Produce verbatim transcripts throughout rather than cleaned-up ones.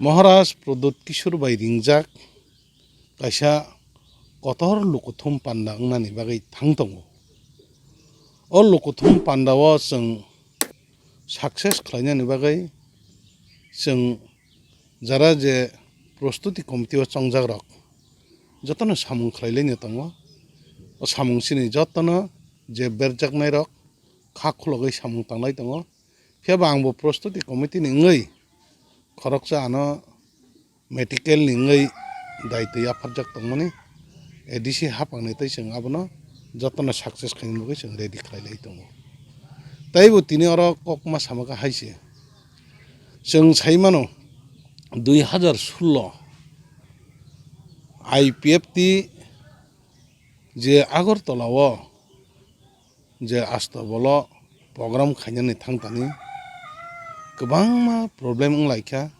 Maharaj Pradyut Kishore bai ringjak kaisa kotor lukuthum panda wngnani bagwi thang tongo. O lukuthum pandao chwng success khlainani bagwi chwng jara je prostuti committee o chongjak rok jotono samung khlailaini tongo. O samung chini jotono je berjaknai rok kha khulogwi samung tanglai tongo. Phiya ba ang bo prostuti committee ni wngwi khoroksa ano medical ni wngwi daitwi yapharjak tongmani A D C haphangni tei chwng abono jotono success khaina bagwi chwng ready khlailai tongo. Tei bo tini oro kokma sama kha hai se. Chwng sai mano dui hazar sullo I P F T je Agartala o je Astabol o program khainani thangtani kwbangma problem wnglaikha,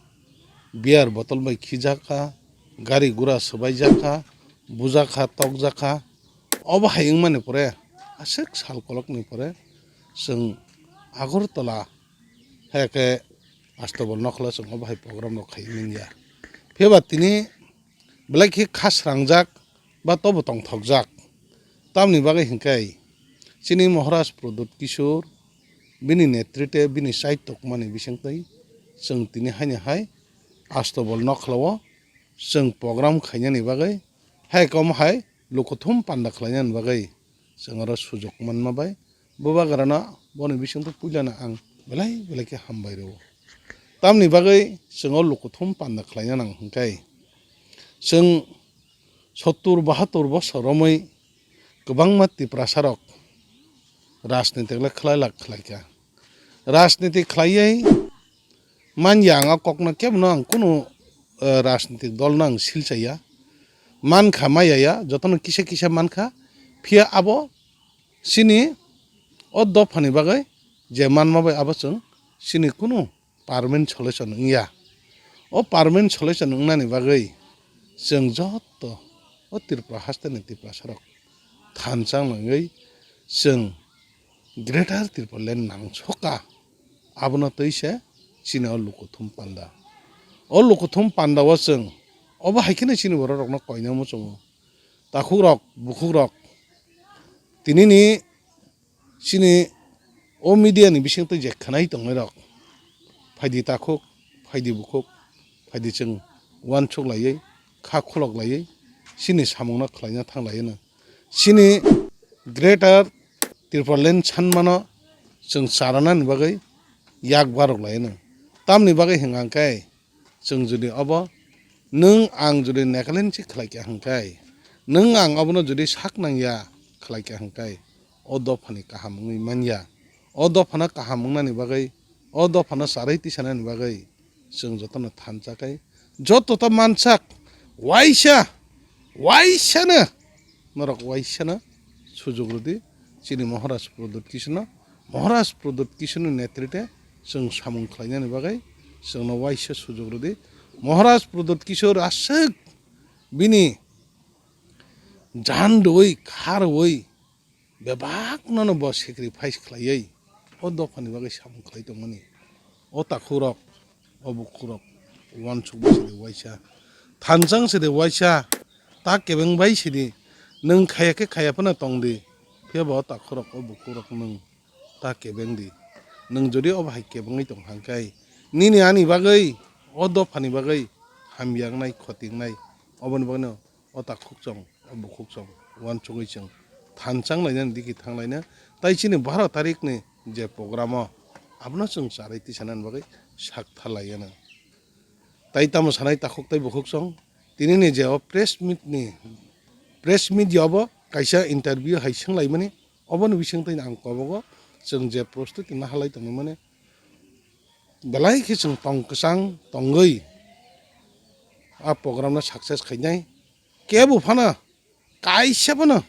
beer bottle bai khijakha, gari gura swbaijakha, bujakha, tokjakha. Obo hai wngmani pore aswk sal kolokni pore chwng Agartala hai khe Astabol nokhla chwng obo hai program rok khai manya. Phiya ba tini belai khe kha srangjak ba tobo tongthokjak. Tamni bagwi hinkhe chini Maharaj Pradyut Kishore bini netrite bini chai tokmani bisingtwi chwng tini haino hai Astabol nokhla o chwng program khainani bagwi hai kom hai lukuthum panda khlainani bagwi chwng oro sujok manma bai bubagrano boni bisingtwi puilano ang belai belai khe hambai rwo. Tamni bagwi chwng o lukuthum panda khlaina nang hinkhe chwng sottur bahattur bosor romwi kwbangma Tiprasa rok rajnitik le khlailak khlaikha. Rajniti khlaiwi manya ang o kokno kebono ang kunu, eh, rajnitik dolno ang silchaya. Mankha maya ya, jotono kisa kisa mankha. Phiya abo chini o dophani bagwi je manma bai abo chwng chini kunu permanent solution wngya. O permanent solution wngnani bagwi chwng joto o Tripura hasteni Tiprasarok thansa wngwi chwng Greater Tipraland nangsoka, abono twi se chini o lukuthum panda. O lukuthum panda o chwng obo hai kheno chini borok rokno koina muchungo. Takhuk rok, bukhuk rok, tinini chini o media ni bising twi je khwnai tongnai rok, phaidi takhuk, phaidi bukhuk, phaidi chwng uansuk laiwi, kha khulok laiwi chini samungno khlaina thang laino. Chini Greater Tipraland sanmano chwng charanani bagwi yak barok laino. Tamni bagwi hwnka hwnkhe chwng jodi obo nwng ang jodi Nagaland si khlaikha hwnkhe, nwng ang obono jodi sak nangya khlaikha hwnkhe, o dophani kaham wngwi manya. O dophano kaham wngnani bagwi, o dophano charwi tisanani bagwi chwng jotono thansa khe joto ta mansak, waisa, waisano, norok waisano sujuk rwdi chini Maharaj Pradyut Kishorno. Maharaj Pradyut Kishorni netrite chwng samung khlainani bagwi chwngno waisa sujuk rwdi. Maharaj Pradyut Kishor aswk bini jan rwui, kha rwui, bebakno no bo sacrifice khlaiwi o dophani bagwi samung khlai tongmani. O takhukrok, o bukhukrok, uansuk bai sidi waisa, thansang sidi waisa, ta kebeng bai sidi, nwng khaya khe khaya phano tongdi, phiya bo o takhukrok, o bukhukrok nwng ta kebeng di. Nwng jodi obo hai kebengwi tong hangkai, nini ani bagwi, o dophani bagwi hamya wngnai, khoti wngnai, oboni bagwino o takhuk chong, o bukhuk chong, uansugwi chwng thansa wnglainani digi thanglaina. Tai chini baro tarikni je program o, abono chwng charwi tisanani bagwi sak tharlaiyano. Tai tamo sanai takhuk tai bukhuk chong, tinini je o press meet ni, press media obo kaisa interview hai swnglaimani, oboni bisingtwi ang kobogo chwng je prostuti nahalai tongmani, belai khe chwng tong kwchang tongwi a program no success khainai. Kebo phano kaisa phano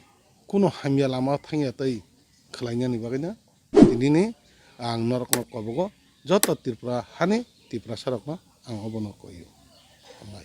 kuno hamya lama thangya tei khlainani bagwino tinini ang norokno kobogo, joto Tripura hani Tiprasarokno ang obono koio. Hambai.